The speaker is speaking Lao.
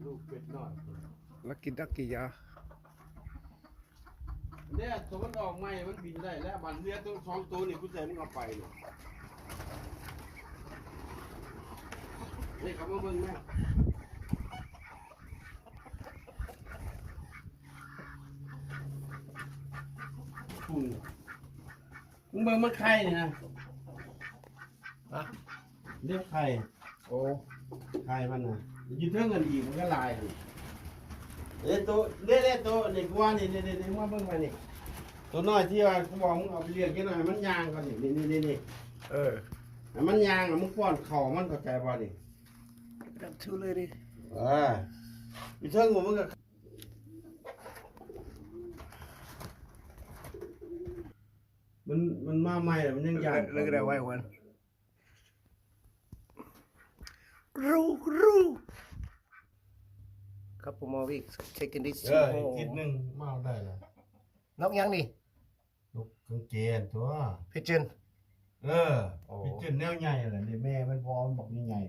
ລູກເປັດນ້ອຍ ລະກິນດັກກິຢາ ແດ່ ໂຕມັນອອກໃໝ່ ມັນບິນໄດ້ແລ້ວ ບາດເຫຼືອໂຕສອງໂຕນີ້ ຜູ້ໃດມັນເອົາໄປນີ້ ເດ້ ເຂົ້າມາເບິ່ງນະ ພຸ້ນ ມຶງເບິ່ງມັນໄຂ່ນີ້ນະ ຮະ ເດ້ໄຂ່ ໂອ້ ໄຂ່ມັນນະ ຢູ່ເທິງອັນອີກມັນກໍຫຼາຍຫັ້ນ ເດ້ໂຕ ເດ້ ເດ້ໂຕນີ້ ກວ່ານີ້ ນີ້ ນີ້ ນີ້ ມາເບິ່ງມານີ້ ໂຕນ້ອຍທີ່ວ່າກູບອກມຶງເອົາໄປລ້ຽງຈັກໜ້ອຍ ໃຫ້ມັນຍ່າງກ່ອນນີ້ ນີ້ ນີ້ ນີ້ ເອີ ໃຫ້ມັນຍ່າງ ແລ້ວມຶງປ້ອນເຂົ້າມັນ ເຂົ້າໃຈບໍ່ນີ້ Grab two lady ເອີ ຢູ່ເທິງມັນກໍ ມັນ ມັນມາໃໝ່ແລ້ວ ມັນຍັງຢ້ານ Look at that white one. Roo, roo. Couple more weeks. Taking these two ເອີ home. ອີກທິດໜຶ່ງມາເອົາໄດ້ລະ ນົກຫຍັງນີ້? ນົກກາງເກນຕົວະ Pigeon. ເອີ ໂອ້ Pigeon ແນວໃຫຍ່ລະນີ້ ແມ່ມັນ ພໍ່ມັນບັກໃຫຍ່